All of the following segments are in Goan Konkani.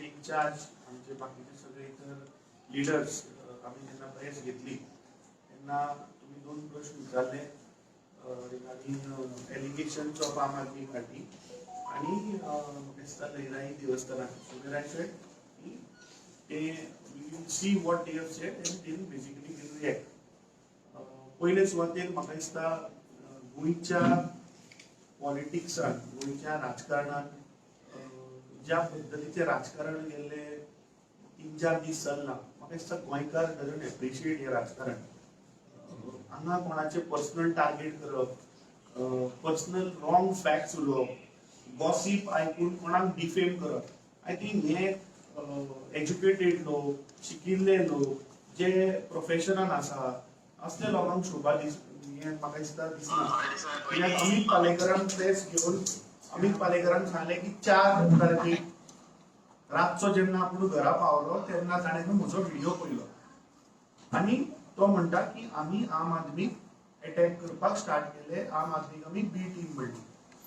आमचे इन्चार्ज, आमचे बाकीचे सगळे इतर लिडर्स, आमी जेन्ना प्रेस घेतली तेन्ना तुमी दोन प्रश्न विचारले regarding allegations of Aam Aadmi Party आनी म्हाका दिसता लयराई देवस्थानाक. सो वेर I said की ते we will see what they have said and then basically will react. पयले सुवातेर म्हाका दिसता गोंयच्या पॉलिटिक्सान, गोंयच्या राजकारणान ज्या पद्दतीचें राजकारण गेल्ले 3-4 दीस चल्लां, म्हाका दिसता गोंयकार डजंट एप्रिशिएट हें राजकारण. हांगा कोणाचें पर्सनल टार्गेट करप, पर्सनल रॉंग फॅक्ट्स उलोवप, गॉसीप आयकून कोणाक डिफेम करप, I think हे एज्युकेटेड लोक, शिकिल्ले लोक, जे प्रोफेशनान आसा, असल्या लोकांक शोभा दीस हें म्हाका दिसता दिसना. कित्याक अमीत पालेकरान प्रेस घेवन अमीत पालेकरान सांगलें की 4 तारखेक रातचो जेन्ना आपूण घरा पावलो तेन्ना ताणें म्हजो व्हिडिओ पळयलो आनी तो म्हणटा की आमी आम आदमीक एटॅक करपाक स्टार्ट केले, आम आदमीक आमी बी टीम म्हणली.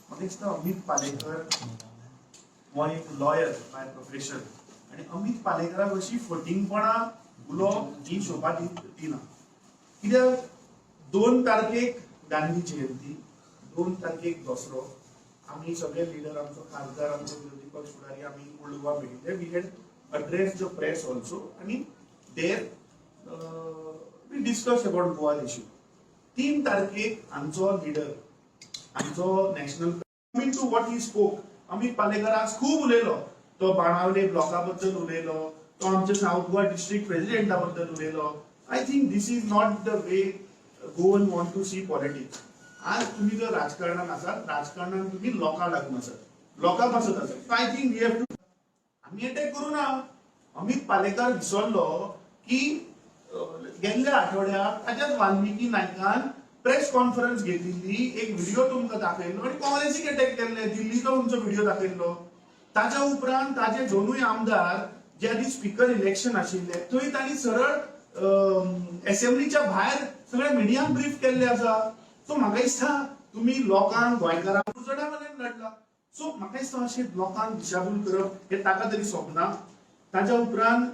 म्हाका दिसता अमीत पालेकर हो एक लॉयर बाय प्रोफेशन आनी अमीत पालेकराक अशी फटींगपणां उलोवप ही शोभा दिना. कित्याक 2 तारखेक गांधी जयंती, 2 तारखेक दसरो, आमी सगळे लिडर, आमचो खासदार, आमचो विरोधी पक्ष फुडारी, आमी ओल्ड गोवा मेळिल्ले. We had address the press also आनी there we discuss about Goa issue. 3 तारखेक आमचो लिडर, आमचो national, coming to what he spoke, Amit Palekar आज खूब उलयलो. तो बाणावले ब्लॉका बद्दल उलयलो, तो आमच्या सावथ गोवा डिस्ट्रिक्ट प्रेसिडेंटा बद्दल उलयलो. I think this is not the way Goan want to see politics. आज तुम्ही जर राजकारणात आसात, राजकारणात तुम्ही लोकां लागून आसात, लोकां पासत आसात. I think we have to आमी अटॅक करू ना. अमित पालेकर विसरलो की गेल्ल्या आठवड्याक ताच्याच वाल्मिकी नायकान प्रेस कॉन्फरन्स घेतिल्ली, एक व्हिडिओ तुमकां दाखयल्लो आनी काँग्रेसीक अटॅक केल्ले. दिल्लीचो तुमचो व्हिडिओ दाखयल्लो. ताच्या उपरांत ताचे दोनूय आमदार जे आदी स्पीकर इलेक्शन आशिल्ले थंय तांणी सरळ एसेंब्लीच्या भायर सगळ्या मिडियांक ब्रीफ केल्ले आसा. सो म्हाका दिसता तुमी लोकांक, गोंयकारांक कुरजड्या वयल्यान लढला. सो म्हाका दिसता अशें लोकांक दिशाभूल करप हे ताका तरी सोबना. ताच्या उपरांत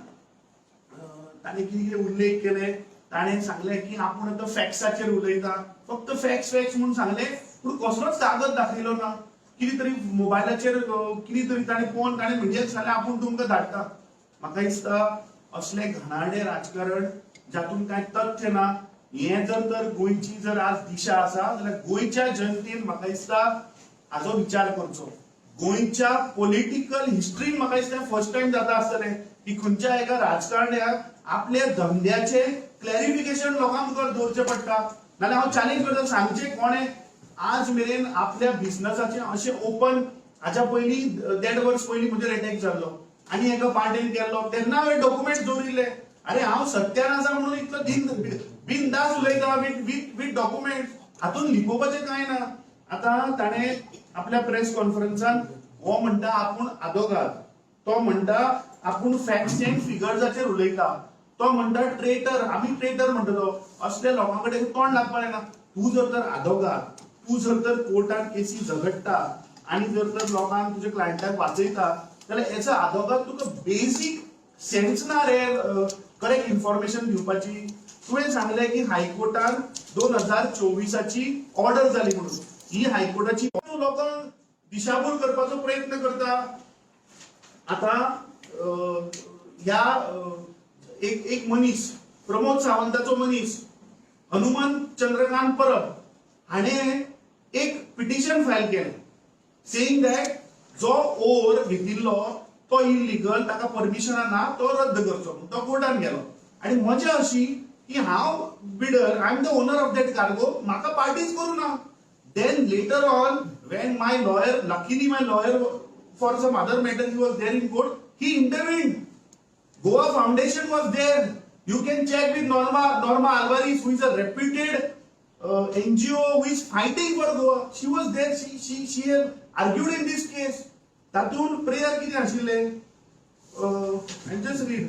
ताणें कितें कितें उल्लेख केले. ताणें सांगलें की आपूण आतां फॅक्साचेर उलयता, फक्त फॅक्स फॅक्स म्हणून सांगलें, पूण कसलोच कागद दाखयलो ना. कितें तरी मोबायलाचेर कितें तरी ताणें पळोवन ताणें मिडियाक सांगलें आपूण तुमकां धाडटा. म्हाका दिसता असलें घाणारडें राजकारण जातून कांय तथ्य ना, हें जर तर गोंयची जर आज दिशा आसा जाल्यार गोंयच्या जनतेन म्हाका दिसता हाजो विचार करचो. गोंयच्या पॉलिटिकल हिस्ट्रीन म्हाका दिसता फर्स्ट टायम जाता आसतलें की खंयच्या एका राजकारण्याक आपल्या धंद्याचे क्लॅरिफिकेशन लोकां मुखार दवरचें पडटा. नाल्यार हांव चॅलेंज करता, सांगचें कोणें आज मेरेन आपल्या बिझनसाचें अशें ओपन. हाच्या पयलीं देड वर्स पयलीं म्हजेर अटॅक जाल्लो आनी एका पार्टीन केल्लो तेन्ना हांवें डॉक्युमेंट दवरिल्ले. अरे, हांव सत्यान आसा म्हणून इतलो दिन बिनदास उलयता विथ डॉक्युमेंट. हातून लिपोवपाचें कांय ना. आतां ताणें आपल्या प्रेस कॉन्फरन्सान हो म्हणटा आपूण आदोगाद, तो म्हणटा आपूण फॅक्ट्स अँड फिगर्साचेर उलयता, तो म्हणटा ट्रेटर, आमी ट्रेटर म्हणटा. तो असल्या लोकां कडेन तोंड लागपाक जायना. तूं जर तर आदोगाद, तूं जर तर कोर्टान केसी झगडटा आनी जर तर लोकांक, तुज्या क्लायंटाक वाचयता जाल्यार एज अ आदोगाद तुका बेसीक सेन्स ना रे करेक्ट इन्फॉर्मेशन दिवपाची? तुवें सांगलें की हायकोर्टान 2024ची ऑर्डर जाली म्हणून. ही हायकोर्टाची, तूं लोकांक दिशाभूल करपाचो प्रयत्न करता. आता ह्या एक एक मनीस, प्रमोद सावंताचो मनीस हनुमंत चंद्रकांत परब हाणें एक पिटिशन फायल केलें सेईंग that जो ओर घेतिल्लो तो इलिगल, ताका परमिशना ना, तो रद्द करचो म्हणून. तो कोर्टान गेलो आनी मजा अशी की हांव bidder, I am the owner of that cargo, म्हाका पार्टीच करूं ना. Then later on when my lawyer, luckily my lawyer for some other matter, he was there in court, he intervened. Goa Foundation was there. You can check with Norma Alvarez, who is a reputed NGO who is fighting for Goa. She was there. She had argued in this case. तातूंत प्रेयर कितें आशिल्लें, I just read.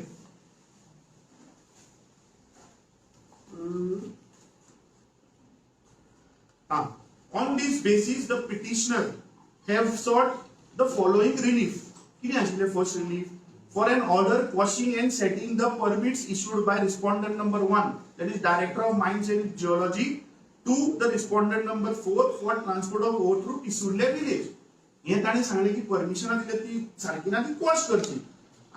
On this basis, the petitioner have sought the following relief. कितें आशिल्लें first relief? for an order quashing and setting the permits issued by respondent number 1, that is Director of Mines and Geology, to the respondent number 4 for transport of ore through Pissurle village. हे ताणें सांगलें की परमिशनां दिल्या ती सारकी ना, ती क्वॉश करची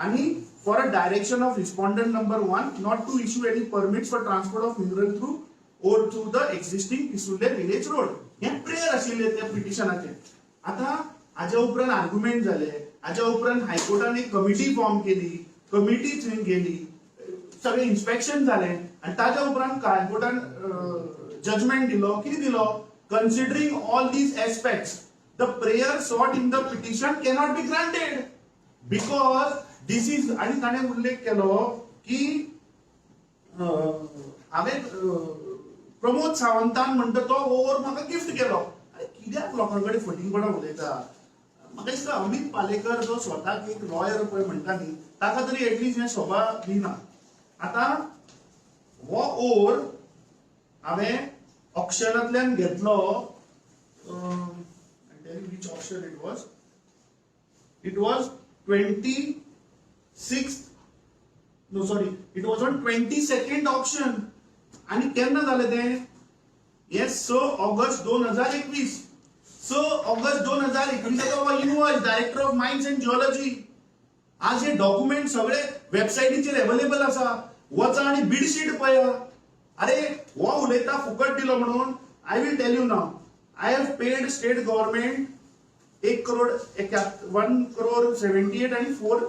आणि for a direction of respondent number 1 not to issue any permits for transport of mineral through ore through the existing Pissurle village road. हे प्रेयर आशिल्लें त्या पिटिशनाचें. आतां हाज्या उपरांत आर्ग्युमेंट जाले. हाज्या उपरांत हायकोर्टान एक कमिटी फॉर्म केली. कमिटी थंय गेली, सगळें इन्स्पेक्शन जालें आनी ताज्या उपरांत हायकोर्टान जजमेंट दिलो. कितें दिलो? Considering all these aspects, the prayer sought in the petition cannot be granted because this is, आणि ताणें उल्लेख केलो की हांवें प्रमोद सावंतान म्हणटा तो ओर म्हाका गिफ्ट केलो. आरे, कित्याक लोकां कडेन फटींगपणा उलयता? म्हाका दिसता अमित पालेकर जो स्वताक एक लॉयर पळय म्हणटा न्ही, ताका तरी एटलिस्ट हें शोभा दिना. आतां हो ओर हांवें ऑक्शनांतल्यान घेतलो. Which auction it was? It was 26, no, sorry, it was on 22nd auction. आणि केन्ना जालें तें? हे 6 ऑगस्ट 2021. 6 ऑगस्ट 2021आचो हो invoice, Director of Mines and Geology. आज हे डॉक्युमेंट सगळे वेबसायटीचेर अवेलेबल आसा. वचा आणि बिडशीट पळया. अरे, हो उलयता फुकट दिलो म्हणून. I will tell you now, I have paid state government 1 crore 1 crore 78 आणि 4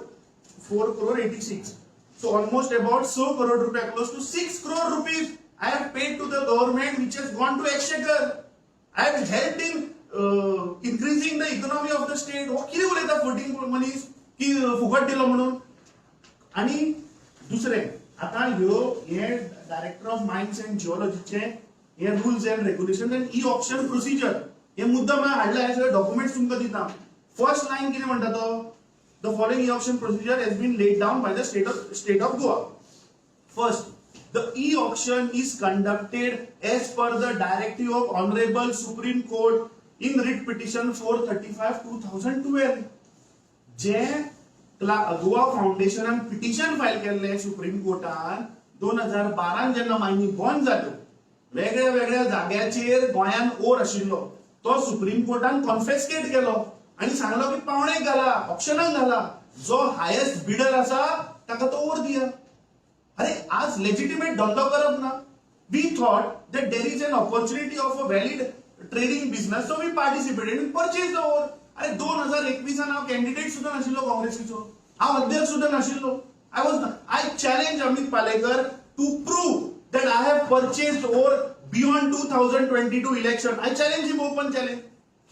crore 86, so almost about 6 crore रुपया, close to ₹6 crore I have paid to the government, which has gone to exchequer. I have helped in increasing the economy of the state. हो कितें उलयता फटींग मनीस की फुकट दिलो म्हणून? आणि दुसरें, आतां ह्यो हे डायरेक्टर ऑफ मायन्स अँड जिओलॉजीचे हे rules and regulation and e auction procedure हे मुद्दाम हांवें हाडले. हे सगळे डॉक्युमेंट्स तुमकां दिता. फर्स्ट लायन कितें म्हणटा तो? The following e auction procedure has been laid down by the state of Goa. First, the e-auction is conducted as per the directive of Honorable Supreme Court in writ petition 435 2012. J Goa फाउंडेशनान petition file केल्लें सुप्रीम कोर्टान 2012न, जेन्ना मायनिंग बंद जाल्यो, वेगळ्या वेगळ्या जाग्याचेर गोंयान ओर आशिल्लो, तो सुप्रीम कोर्टान कॉन्फिस्केट केलो आणि सांगलो की पावणेक घाला, ऑक्शनाक घाला, जो हायेस्ट बिडर आसा ताका तो ओर दिया. अरे, आज लेजिटिमेट धंदो करप ना. We thought that there is an opportunity of a valid trading business, so we participated in purchase the ore. अरे, 2021आन हांव कॅन्डिडेट सुद्दां नाशिल्लो काँग्रेसीचो, हांव अध्यक्ष सुद्दां नाशिल्लो. I was I challenge Amit Palekar to prove that I have purchased ore beyond 2022 election. I challenge him, open challenge.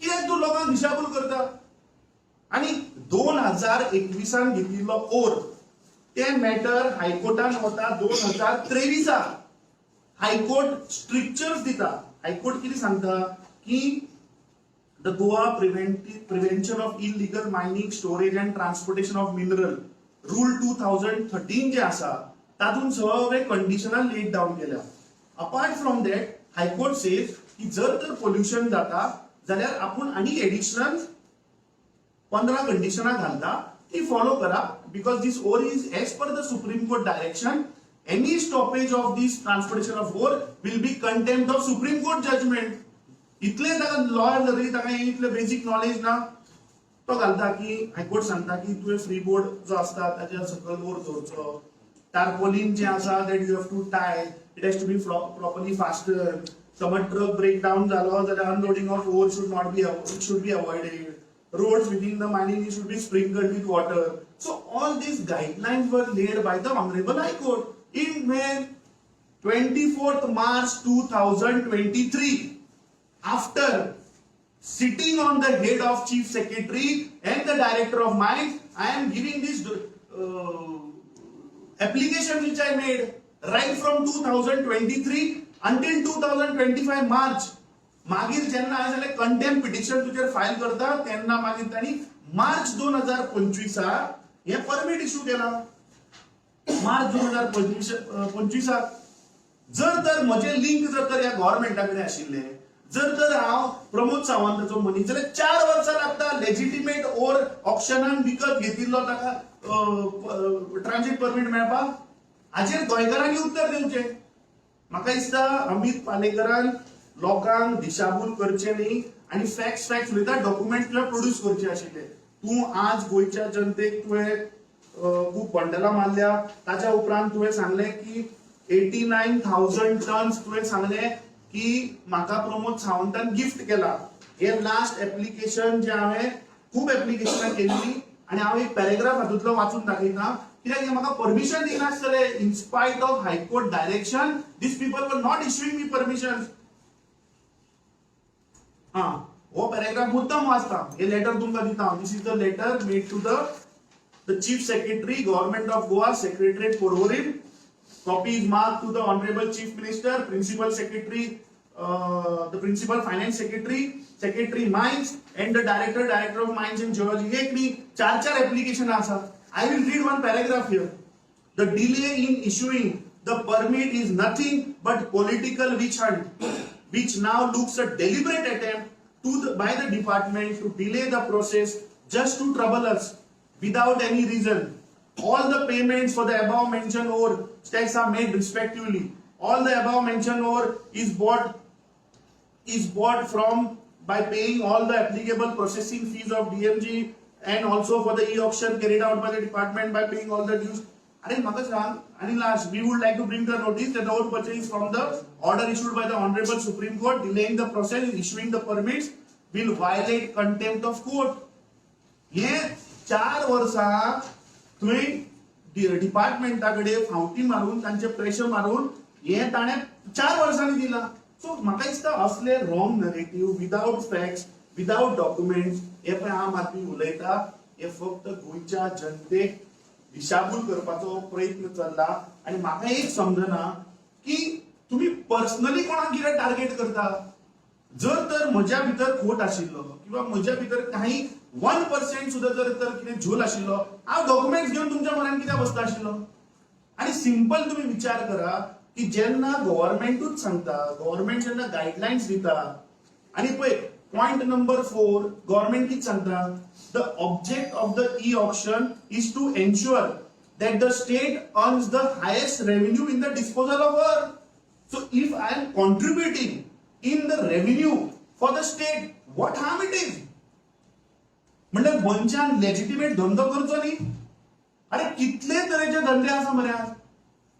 कित्याक तूं लोकांक दिशाभूल करता? आणि 2021आन घेतिल्लो ओर, ते मॅटर हायकोर्टान वता 2023आक. हायकोर्ट स्ट्रिक्चर्स दिता. हायकोर्ट कितें सांगता की the Goa Prevention of Illegal Mining, Storage and Transportation of Mineral Rule 2013 जे आसा, तातूंत सगळे कंडिशनां लेड डावन केल्या. Apart from that, High Court says की जर तर पोल्युशन जाता जाल्यार आपूण आनी एडिशनल 15 कंडिशनां घालता, ती फॉलो करा, because this ore is as per the Supreme Court direction. Any stoppage of this transportation of ore will be contempt of Supreme Court judgment. इतले ताका लॉयर जातकीर ताका इतले बेजीक नॉलेज ना. तो घालता की हायकोर्ट सांगता की तुवें फ्री बोर्ड जो आसता ताच्या सकयल ओर दवरचो, टार्पोलीन जें आसा that you have to tie, it has to be properly fastened. समज ट्रक ब्रेक डावन जालो जाल्यार unloading of ore should not be should be avoided. Roads within the mining should be sprinkled with water. So all these guidelines were laid by the Honorable High Court in when? 24th March 2023, after sitting on the head of Chief Secretary and the Director of Mines. I am giving this application which I made right from 2023 until 2025 March. मागीर जेन्ना हांवें सांगलें कंटेम्प्ट पिटिशन तुजेर फायल करता, तेन्ना मागीर तांणी मार्च 2025आक हे परमीट इश्यू केला. मार्च 2025आक जर तर म्हजें लिंक जर तर ह्या गव्हर्मेंटा कडेन आशिल्लें जर तर हांव प्रमोद सावंताचो मनीस जाल्यार 4 वर्सां लागता लेजिटिमेट ओर ऑक्शनान विकत घेतिल्लो ताका ट्रान्झीट परमीट मेळपाक? हाचेर गोंयकारांनी उत्तर दिवचें. म्हाका दिसता अमित पालेकरान लोकांक दिशाभूल करचें न्ही आनी फॅक्ट्स फॅक्ट्स उलयता. डॉक्युमेंट तुवें प्रोड्यूस करचे आशिल्ले. तूं आज गोंयच्या जनतेक तुवें खूब बंडलां मारल्या. ताच्या उपरांत तुवें सांगलें की 89,000 टन्स, तुवें सांगलें की म्हाका प्रमोद सावंतान गिफ्ट केला. हे लास्ट एप्लिकेशन जे हांवें खूब एप्लिकेशनां केल्ली आनी हांव एक पॅरेग्राफ हातूंतलो वाचून दाखयता, कित्याक हे म्हाका permission दिनासतले. In spite of High Court direction, these people were not issuing me permission. हा हो पॅरेग्राफ मुद्दम वाचता. हे लेटर तुमकां दिता. This is the letter made to the Chief Secretary, Government of Goa, Secretariat, Porvorim. Copy is marked to the Honorable Chief Minister, Principal Secretary, the Principal Finance Secretary, Secretary Mines, and the Director, Director of Mines and Geology. एक न्ही, चार चार एप्लिकेशन आसा. I will read one paragraph here. "The delay in issuing the permit is nothing but political witch hunt, which now looks a deliberate attempt by the department to delay the process just to trouble us without any reason. All the payments for the above mentioned ore stacks are made respectively. All the above mentioned ore is bought from by paying all the applicable processing fees of DMG and also for the e-auction carried out by the department by paying all the dues." अरे म्हाका सांग, आणि last, "We would like to bring the notice that the ore purchase from the order issued by the Honorable Supreme Court. Delaying the process in issuing the permits will violate contempt of court." हे 4 वर्सां तुवें डिपार्टमेंटा कडेन फावटी मारून, तांचे प्रेशर मारून हे ताणें 4 वर्सांनी दिला. सो म्हाका दिसता असले wrong narrative, without facts, without documents, हे पळय आम आदमी उलयता, हे फक्त गोंयच्या जनतेक दिशाभूल करपाचो प्रयत्न चल्ला. आनी म्हाका एक समजना की तुमी पर्सनली कोणाक कितें टार्गेट करता. जर तर म्हज्या भितर खोट आशिल्लो किंवा म्हज्या भितर काही 1% सुद्दां जर तर कितें झोल आशिल्लो, हांव डॉक्युमेंट्स घेवन तुमच्या म्हऱ्यान कित्याक बसता आशिल्लो? आणि सिंपल तुम्ही विचार करा की जेन्ना गव्हर्मेंटूच सांगता, गव्हर्मेंट जेन्ना गायडलायन्स दिता, आणि पळय पॉयंट नंबर 4 गव्हर्मेंट कितें सांगता? "The object of the e auction is to ensure that the state earns the highest revenue in the disposal of ore." So if I am contributing in the revenue for the state, what harm it is? म्हणल्यार मनशान लेजिटिमेट धंदो करचो न्ही? अरे कितले तरेचे धंदे आसा मरे आज.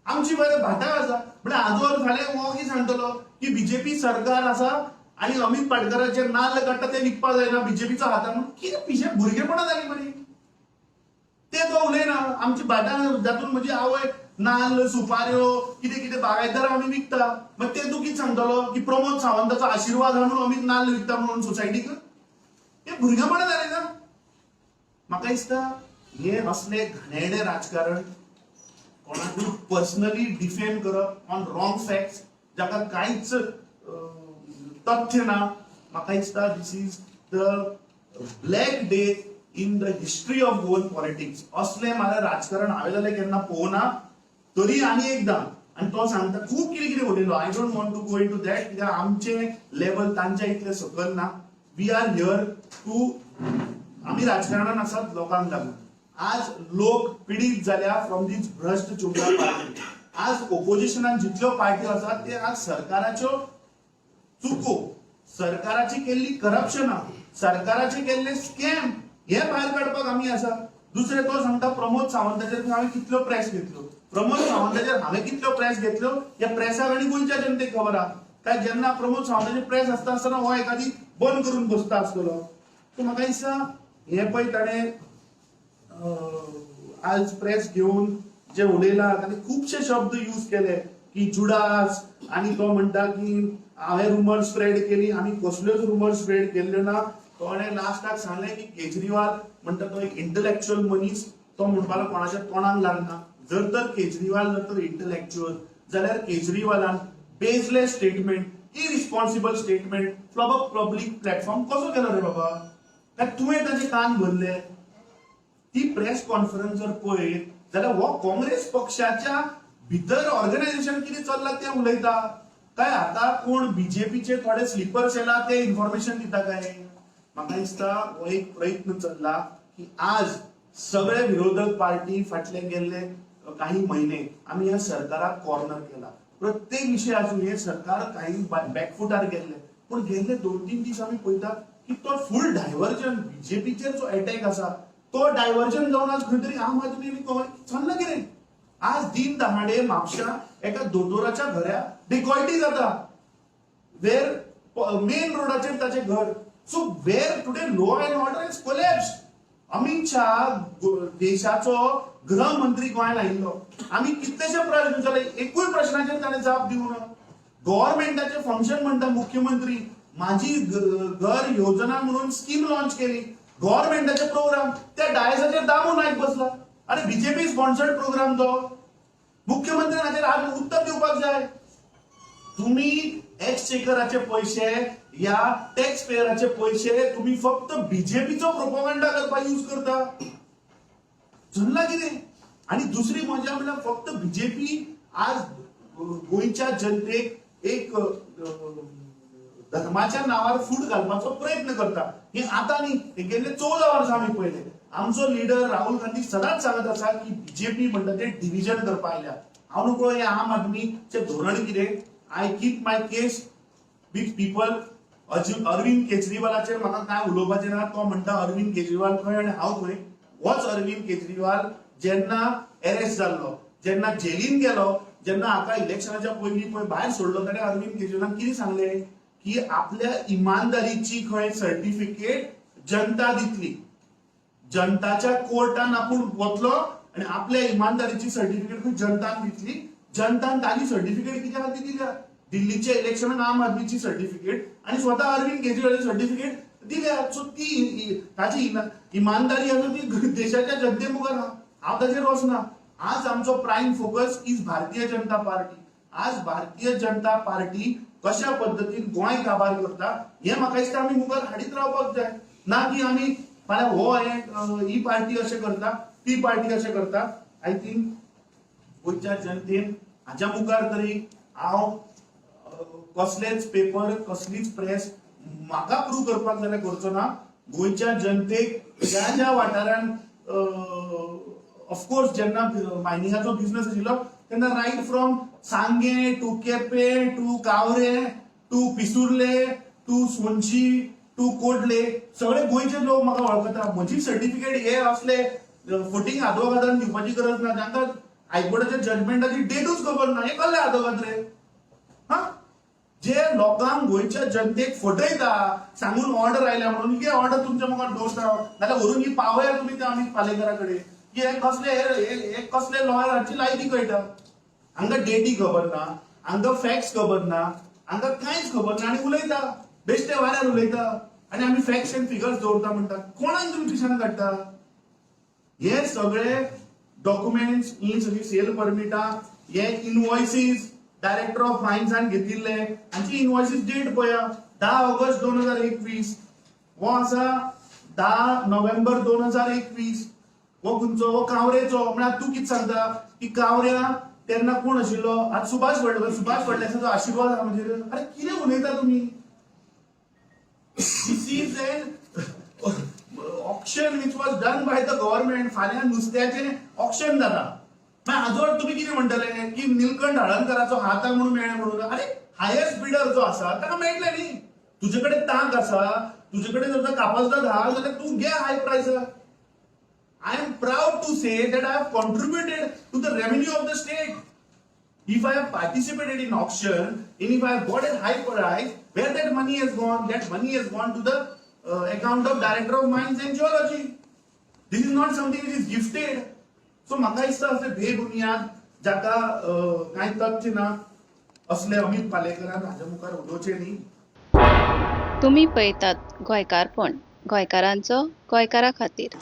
आमची बरे भाटां आसा. म्हळ्यार आजोर फाल्यां हो कितें सांगतलो की बीजेपी सरकार आसा आणि अमित पाटकराचे नाल्ल काडटा ते विकपा जायना बीजेपीचो हातान म्हणून. कितें पिशे भुरगेपणां जाली मरे. ते तो उलयना. आमची भाटां जातून म्हजी आवय नाल्ल, सुपाऱ्यो, कितें कितें बागायतदार आमी विकता. मग ते तूं कितें सांगतलो की प्रमोद सावंताचो आशिर्वाद आहा म्हणून अमित नाल्ल विकता म्हणून सोसायटीक? हे भुरगेपणां जालें ना. म्हाका दिसता हे असले घाणेरडे राजकारण, कोणाकूय पर्सनली डिफेम करप ऑन रॉंग फॅक्ट्स, जाका कांयच तथ्य ना, म्हाका दिसता this is the black day in the history of Goan politics. असलें म्हाका राजकारण हांवें जाल्यार केन्ना पळोवना. तरी आनी एकदां, आनी तो सांगता खूब कितें कितें उलयलो. I don't want to go into that, कित्याक आमचें लेवल तांच्या इतलें सकयल ना. We are here to, आमी राजकारणान आसात लोकांक लागून. आज लोक पिडीत जाल्या फ्रॉम these भ्रश्ट जुमला पार्टी. आज ओपोजिशनान जितल्यो पार्ट्यो आसात ते आज सरकाराच्यो चुको, सरकाराची केल्ली करप्शनां, सरकाराचे केल्ले स्कॅम हे भायर काडपाक आमी आसा. दुसरें, तो सांगता प्रमोद सावंताचेर हांवें कितल्यो प्रेस घेतल्यो. प्रमोद सावंताचेर हांवें कितल्यो प्रेस घेतल्यो ह्या प्रेसाक आनी गोंयच्या जनतेक खबर आहा. काय जेन्ना प्रमोद सावंताची प्रेस आसता आसतना हो एखादी बंद करून बसता आसतलो. सो म्हाका दिसता हे पळय ताणें आज प्रेस घेवन जे उलयला ताणें खुबशे शब्द यूज केले की जुडास, आनी तो म्हणटा की हांवें रुमर स्प्रेड केली. आमी कसल्योच रुमर स्प्रेड केल्ल्यो ना. कोणे लास्टाक सांगलें की केजरीवाल म्हणटा तो एक इंटलेक्च्युअल मनीस, तो म्हणपाक लागलो कोणाच्या तोंडाक लागना. जर तर केजरीवाल जर तर इंटलेक्च्युअल जाल्यार केजरीवालान baseless statement, irresponsible statement from a public platform कसो केलो रे बाबा? काय तुवें ताचे कान भरले? ती प्रेस कॉन्फरन्स जर पळयत जाल्यार हो काँग्रेस पक्षाच्या भितर ऑर्गनायझेशन कितें चल्लां तें उलयता. काय आता कोण बीजेपीचे थोडे स्लीपर सेला ते इन्फॉर्मेशन दिता काय? म्हाका दिसता हो एक प्रयत्न चल्ला की आज सगळे विरोधक पार्टी फाटले गेल्ले काही महिने आमी ह्या सरकाराक कॉर्नर केला. प्रत्येक विशय आसूं, हे सरकार काही बॅकफुटार गेल्ले, पूण गेल्ले 2-3 दीस आमी पळयता की तो फूल डायव्हर्जन, बीजेपीचेर जो अटॅक आसा तो डायव्हर्जन जावन आज खंय तरी आम आदमी आनी चल्ला कितें. आज दिन दहाडे म्हापशा एका दोतोराच्या घरा डिकॉयटी जाता, वेर मेन रोडाचेर ताचें घर. So where today law and order is collapse. Amit Shah देशाचो गृहमंत्री गोंयांत आयिल्लो, आमी कितलेशे प्रश्न विचारले, एकूय प्रश्नाचेर ताणें जाप दिवना. गव्हर्मेंटाचें फंक्शन म्हणटा मुख्यमंत्री, माझी घर योजना म्हणून स्कीम लॉन्च केली, गव्हर्मेंटाचे प्रोग्राम, त्या डायसाचेर दामू नायक बसला. अरे, बीजेपी स्पॉन्सर्ड प्रोग्राम तो. मुख्यमंत्र्यान हाचेर आज उत्तर दिवपाक जाय. तुम्ही एक्सचेकराचे पैसे या टॅक्स पेयराचे पैसे तुम्ही फक्त बीजेपीचो प्रोपोगंडा करपाक यूज करता. चल्ला कितें? आणि दुसरी मजा म्हणल्यार फक्त बीजेपी आज गोंयच्या जनतेक एक धर्माच्या नावार फूट घालपाचो प्रयत्न करता. हे आता न्ही, हे गेल्ले 14 वर्सां आमी पळयले. आमचो लिडर राहुल गांधी सदांच सांगत आसा की बीजेपी म्हणटा ते डिविजन करपा आयल्या. हांव नकळो हे आम आदमीचें धोरण कितें. I keep my case with people. अजून अरविंद केजरीवालाचेर म्हाका कांय उलोवपाचें ना. तो म्हणटा अरविंद केजरीवाल खंय आनी हांव खंय. होच अरविंद केजरीवाल जेन्ना अरेस्ट जाल्लो, जेन्ना जेलीन गेलो, जेन्ना हाका इलेक्शनाच्या पयलीं पळय भायर सोडलो, ताणें अरविंद केजरीवालान कितें सांगलें की आपल्या इमानदारीची खंय सर्टिफिकेट जनता दितली, जनताच्या कोर्टान आपूण वतलो आणि आपल्या इमानदारीची सर्टिफिकेट खंय जनतान दितली. जनतान ताजी सर्टिफिकेट कित्या खातीर दिल्या? दिल्लीच्या इलेक्शनान आम आदमीची सर्टिफिकेट आणि स्वतः अरविंद केजरीवालाची सर्टिफिकेट दिल्या. सो ती ताची इमानदारी आसा ती देशाच्या जनते मुखार आहा. हांव ताचेर वचना. आज आमचो prime focus is Bharatiya Janata party. आज भारतीय जनता पार्टी कशा पद्दतीन गोंय काबार करता हे म्हाका दिसता आमी मुखार हाडीत रावपाक जाय, ना की आमी फाल्यां हो हे ही पार्टी अशें करता, ती पार्टी अशें करता. I think गोंयच्या जनतेन हाच्या मुखार तरी हांव कसलेच पेपर, कसलीच प्रेस म्हाका प्रूव करपाक जाल्यार करचो ना. गोंयच्या जनतेक ज्या ज्या वाठारान, ऑफकोर्स जेन्ना मायनिंगाचो बिझनेस आशिल्लो तेन्ना right from Sanguem to Quepem to Kavre to Pissurlem to Sonshi to Kodle, सगळे गोंयचे लोक म्हाका वळखता. म्हजी सर्टिफिकेट हे असले फटींग आदवोगादान दिवपाची गरज ना, जांकां हायकोर्टाच्या जजमेंटाची डेटूच खबर ना. हे कसले आदवोगाद रे? हा, जे लोकांक, गोंयच्या जनतेक फटयता सांगून ऑर्डर आयल्या म्हणून. ही ऑर्डर तुमच्या मुखार दवरता, नाल्यार व्हरून ही पावया तुमी त्या अमित पालेकरा कडेन की हे कसले हे कसले लॉयर हाची लायकी कळटा. हांकां डेटी खबर ना, हांकां फॅक्ट्स खबर ना, हांकां कांयच खबर ना आनी उलयता, बेश्टे वाऱ्यार उलयता आनी आमी फॅक्ट्स एंड फिगर्स दवरता म्हणटा. कोणाक तुमी पिशान काडटा? हे सगळे डॉक्युमेंट्स, ही सगळी सेल परमिटां, हे इनवॉयसीस डायरेक्टर ऑफ मायन्सान घेतिल्ले, हांची इनवॉयसीस डेट पळया, 10 ऑगस्ट 2021, हो आसा 10 नोव्हेंबर 2021. हो खंयचो? हो कावरेचो. म्हळ्यार तूं कितें सांगता की कावऱ्या तेन्ना कोण आशिल्लो? आज सुभाष फडणवीस, सुभाष फडणवीसाचो आशिर्वाद आहा म्हजेर. अरे, कितें उलयता तुमी? This is an auction which was done by the government. फाल्यां नुस्त्याचें ऑक्शन जाता, मागीर आजोळ तुमी कितें म्हणटले की निलकंठ हळदणकराचो हात आहा म्हणून मेळ्ळें म्हणून? अरे, हायेस्ट बिडर जो आसा ताका मेळटलें न्ही. तुजे कडेन तांक आसा, तुजे कडेन जर कापस्ताद आहा जाल्यार तूं घे हाय प्रायसार. I am proud to say that I have contributed to the revenue of the state. If I have participated in auction and if I have got a high price, where that money has gone? That money has gone to the account of Director of Mines and Geology. This is not something which is gifted. So म्हाका दिसता अशें बेबुनियाद, जाका कांय तथ्य ना, असले अमित पालेकरान हाज्या मुखार उलोवचें न्ही. तुमी पळयतात गोंयकारपण, गोंयकारांचो गोंयकारा खातीर.